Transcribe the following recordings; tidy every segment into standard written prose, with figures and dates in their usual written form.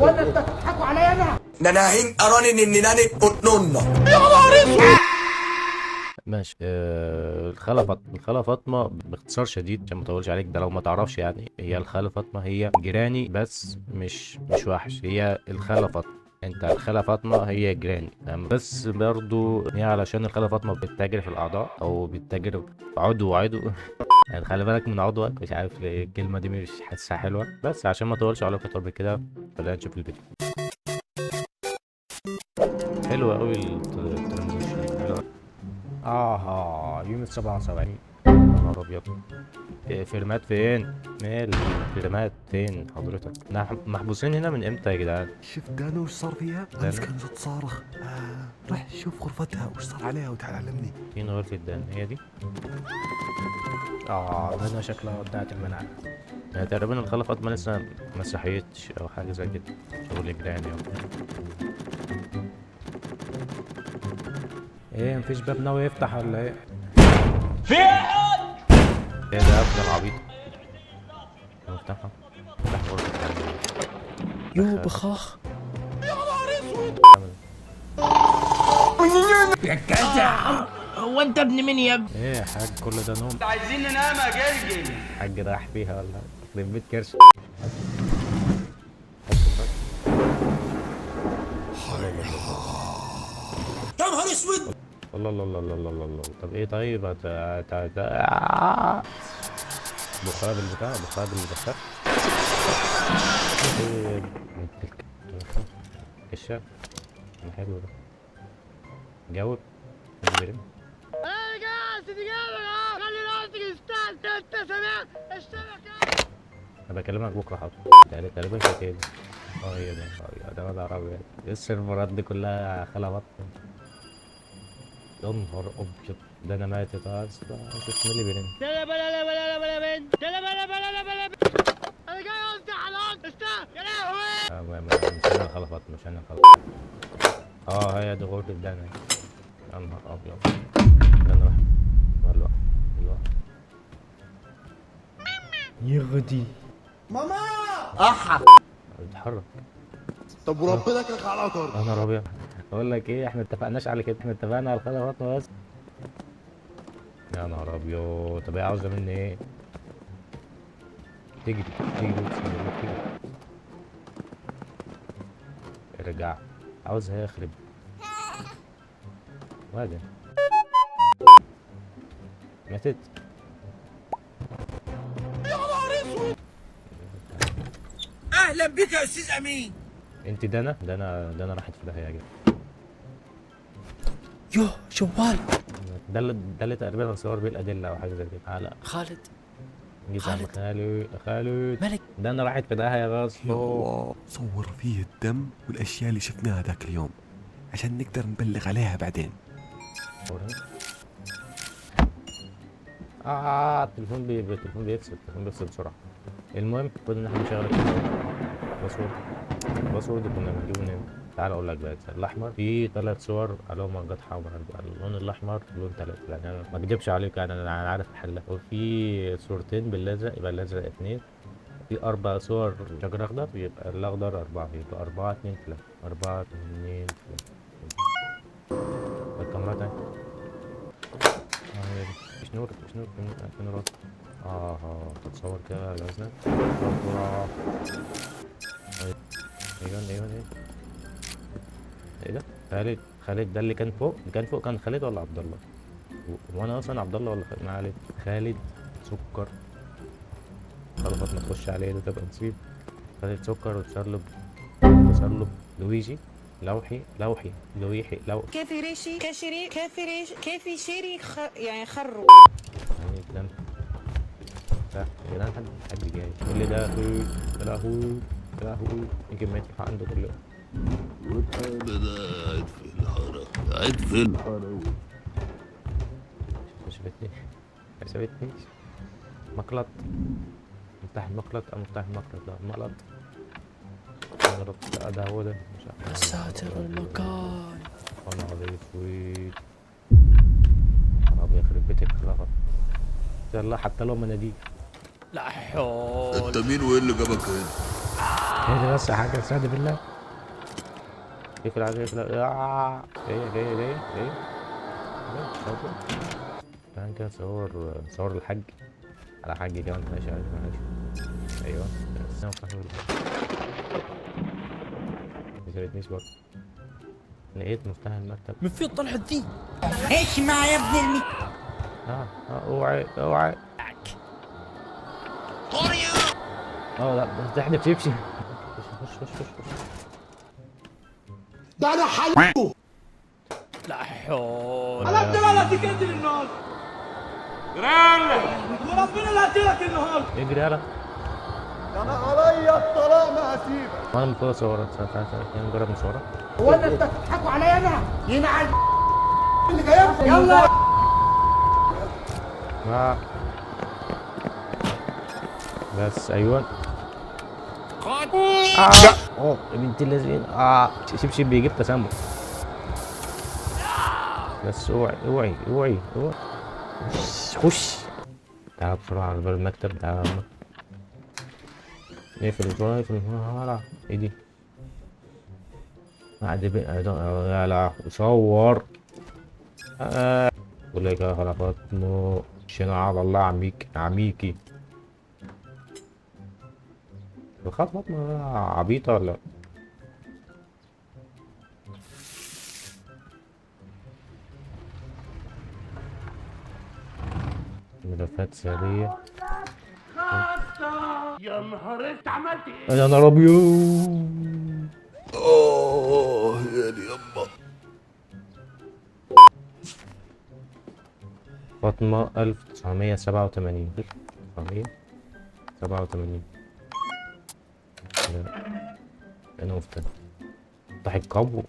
هو انا انت بتضحكوا عليا انا؟ نناهين اراني نناني قطننا. ماشي. الخالة فاطمة، الخالة فاطمة باختصار شديد عشان ما اطولش عليك، ده لو ما تعرفش يعني، هي الخالة فاطمة هي granny بس مش وحش. هي الخالة فاطمة، انت الخالة فاطمة هي granny، تمام؟ بس برضو هي علشان الخالة فاطمة بتتاجر في الأعضاء أو بتتاجر في عضو عضو يعني خلي بالك من عضوك، مش عارف ليه الكلمة دي مش حاسسها حلوة، بس عشان ما اطولش عليكم أكتر من كده خلينا نشوف الفيديو. حلوة أوي ال transition، حلوة. يوم 77. يا نهار أبيض. إيه، فريمات فين؟ مال فريمات فين حضرتك؟ نحن محبوسين هنا من امتى يا جدعان؟ شفت دانا وش صار فيها؟ دانا؟ امس كانت تصارخ. رح شوف غرفتها وش صار عليها وتعال علمني. فين غرفة دانا؟ هي دي؟ دانا شكلها بتاعت المناعة. يعني تقريبا الخالة فاطمة لسه ما صحيتش أو حاجة زي كده. شغل جيران يوم. ايه مفيش باب ناوي يفتح ولا ايه؟ ايه ده يا ابن العبيط؟ مفتاحها؟ افتح غرفة. يو بخاخ. هو انت ابن مين يا ابني؟ ايه يا حاج كل ده نوم؟ عايزين ننام يا جرجل. حاج راح فيها ولا يخرب بيت كرش. يا نهار اسود. الله الله الله الله الله الله. طب ايه طيب؟ بخار البتاع، بخار البخار. ايه كشاف حلو ده. جاوب. انا بكلمك بكره. حاضر. تقريبا كانت هي دي. هي دي. يا ده وضع ابيض. ايه السيرفرات دي كلها خلا بطن؟ يا نهار ابيض، ده انا ماتت. شوف مين اللي بيرن. لا لا لا لا لا لا بنت، لا لا لا لا لا لا. انا جاي افتح الارض. استنى يا لهوي. مش انا الخالة فاطمة، مش انا الخالة. هي دي غرفة دانا. يا نهار ابيض، ده انا راح. يلا يلا يغدي ماما. بيتحرك. طب وربنا كان على طول. يا نهار ابيض. اقول لك ايه، احنا اتفقناش على كده، احنا اتفقنا على الخالة فاطمة بس. يا نهار ابيض. طب هي عاوزة مني ايه؟ تجري تجري تجري تجري. ارجع. عاوزها يخرب. وادي ماتت. يا نهار اسود. اهلا بك يا استاذ امين. انت دانا؟ دانا راحت في داهيه يا جدع. يو جوال. ده اللي تقريبا صور بيه الادله او حاجه زي كده. على خالد. جيت عم خالد. خالد ملك. دانا راحت في داهيه يا غاز. يا الله، صور فيه الدم والاشياء اللي شفناها ذاك اليوم عشان نقدر نبلغ عليها بعدين. التليفون التليفون بيفصل، التليفون بيفصل بسرعة. المهم المفروض ان احنا نشغل ال password كنا بنجيبه منين؟ تعال اقول لك بقى. الاحمر في 3 صور عليهم مرجات حمراء، اللون الاحمر لون 3، يعني انا ما اكدبش عليك، يعني انا عارف حلها. وفي صورتين بالازرق يبقى الازرق 2، في 4 صور شجر اخضر يبقى الاخضر 4، يبقى 4 2 3، 4 2 3. الكاميرا تاني. هي دي. مفيش نور، مفيش نور، فين نور؟ تتصور كده لازم. ايوه ايوه ايوه. ايه ده؟ خالد، خالد ده اللي كان فوق، اللي كان فوق كان خالد ولا عبد الله؟ وانا اصلا عبد الله ولا خالد؟ ما علينا. خالد سكر. خلاص ما تخش عليه ده تبقى نصيب. خالد سكر وتسلب، تسلب لويجي، لوحي، لوحي، لويحي، لو كافي ريشي كاشري كافي ريش كافي شيري يعني خرو. يعني كلام. ده يا جدعان حد جاي يقول لي ده اخوي، ده اخوي، ده اخوي. يمكن ما يدفع عنده كل يوم. وانا قاعد في الحارة، قاعد في الحارة. ما شافتنيش، ما شافتنيش. مقلط، مفتاح المقلط او مفتاح المقلط، لا المقلط. لا ده هو ده، مش عارف. يا ساتر المكان. يا نهار اسود، حرام يخرب بيتك. خلاص يلا حتى لو مناديل. لا حول. انت مين وايه اللي جابك هنا؟ اهدي بس يا حاجة، استهدي بالله. اقفل عليك. اقفل. جاية جاية جاية جاية. تعال كده نصور الحاج على حاج كمان. ماشي ماشي. ايوه بس ما سابتنيش برضه. لقيت مفتاح المكتب. من فين طلعت دي؟ اسمع يا ابن المي. اوعي اوعي. لا بس تحدف شبشب. خش خش خش خش. ده انا حلقة. لا حول. انا ابن بلدي كده النهارده. وربنا اللي هقتلك النهارده. اجري يلا. ده انا عليا الطلاق ما هسيبك. انا المفروض اصورك. تعالى تعالى نجرب نصورك. هو انت بتضحكوا عليا انا؟ ينعل اللي جايبكم. يلا. بس ايوه. بنت اللذين. شبشب بيجيب تسمم. بس اوعي اوعي اوعي اوعي. خش. تعال بسرعة على باب المكتب. تعال اقفل بسرعة، اقفل بسرعة. ايه دي؟ بعد يا لا صور. بقول لك يا خلا فاطمة، شنو على الله عميك عميكي. الخط فاطمة عبيطة ولا؟ ملفات سرية. يا نهار انت عملت ايه؟ يا نهار ابيض. يا يما. فاطمة 1987. 1987. أنا مفتاح. افتح القبو.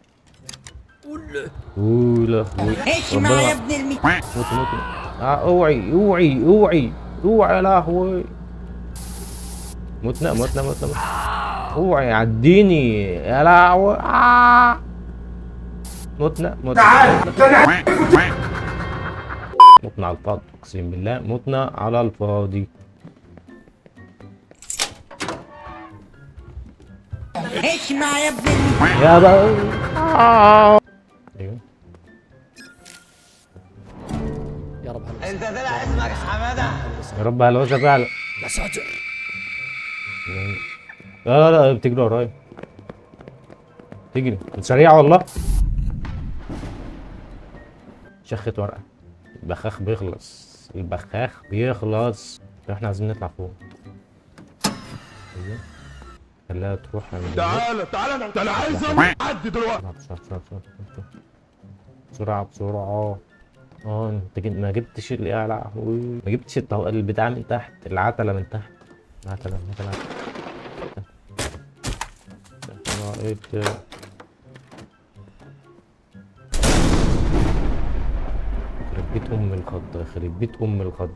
أولى. اسمع يا ابن المي. موت موت. اوعي اوعي اوعي اوعي يا لهوي. متنا متنا متنا. اوعي عديني يا لهوي. متنا متنا. متنا على الفاضي، اقسم بالله متنا على الفاضي. اسمع يا ابن المي. يا بقى. ايوه يا رب هلوسة. انت طلع اسمك حمادة. يا رب هلوسة فعلا. يا ساتر. لا لا لا بتجري ورايا. تجري سريعة والله. شخت ورقة. البخاخ بيخلص، البخاخ بيخلص. احنا عايزين نطلع فوق. ايوه خليها تروح. تعالى تعالى انا عايز اعدي دلوقتي. بسرعة بسرعة بسرعة بسرعة. انت ما جبتش يا لهوي، ما جبتش البتاع من تحت، العتلة من تحت. العتلة العتلة. يخرب بيت ام الخض، يخرب بيت ام الخض.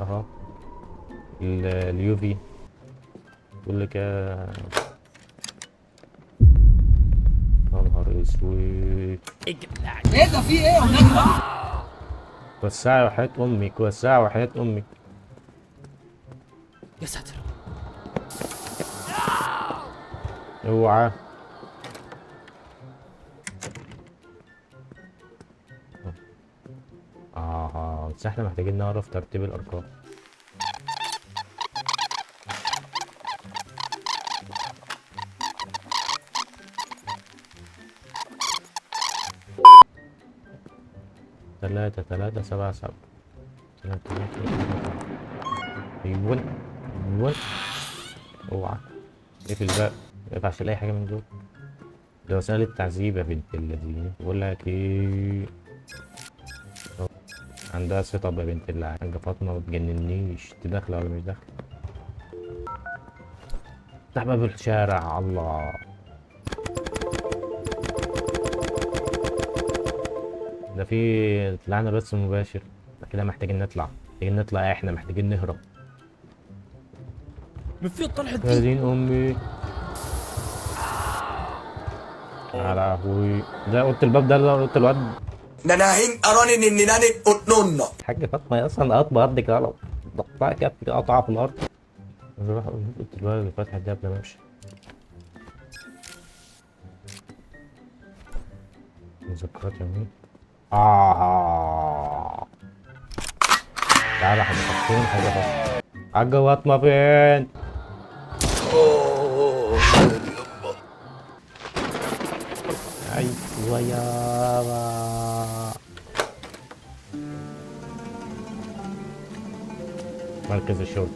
اهو اليوفي بيقول لك يا نهار اسود. ايه ده؟ في ايه هناك؟ وسعي وحياة امك، وسعي وحياة امك. يا ساتر. اوعى. بس احنا محتاجين نعرف ترتيب الارقام. تلاتة تلاتة سبعة سبعة. تلاتة تلاتة سبعة سبعة. ايوه ايوه. اوعى اقفل الباب، ما ينفعش الاقي حاجة من دول. ده وسائل التعذيب يا بنت اللذين. بقول لك ايه، عندها setup يا بنت اللعيبة. حاجة فاطمة ما تجننيش. انت داخلة ولا مش داخلة؟ افتح باب الشارع. الله، ده في طلعنا بس مباشر. كده محتاجين نطلع، محتاجين نطلع، احنا محتاجين نهرب. من فين طلعت يا دي؟ دين امي. يا لهوي، ده قلت الباب ده اللي قلت الواد. ده انا هين اراني ننناني قطننا. الحاجة فاطمة اصلا قطمة قد كده، ضغطها كف كده قطعة في الارض. نروح قلت الولد اللي فتحت ده قبل ما امشي. مذكرات يومية. تعالى حاجة فين، حاجة فاطمة، حاجة فاطمة فين؟ ايوه يابا. مركز الشرطة.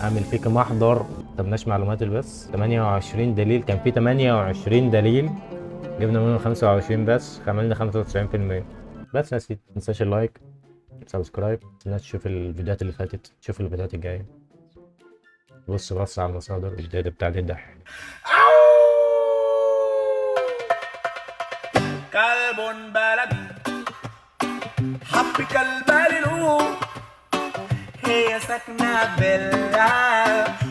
عامل فيك محضر. طبناش معلومات البس. 28 دليل، كان في 28 دليل، جبنا منهم 25 بس، عملنا 95%. بس يا سيدي، ما تنساش ال like، subscribe، ما تنساش تشوف الفيديوهات اللي فاتت، تشوف الفيديوهات الجاية. بص على المصادر الجديدة بتاعت الضحك. كلب بلدي حب كلبة للو، هي ساكنة بالله.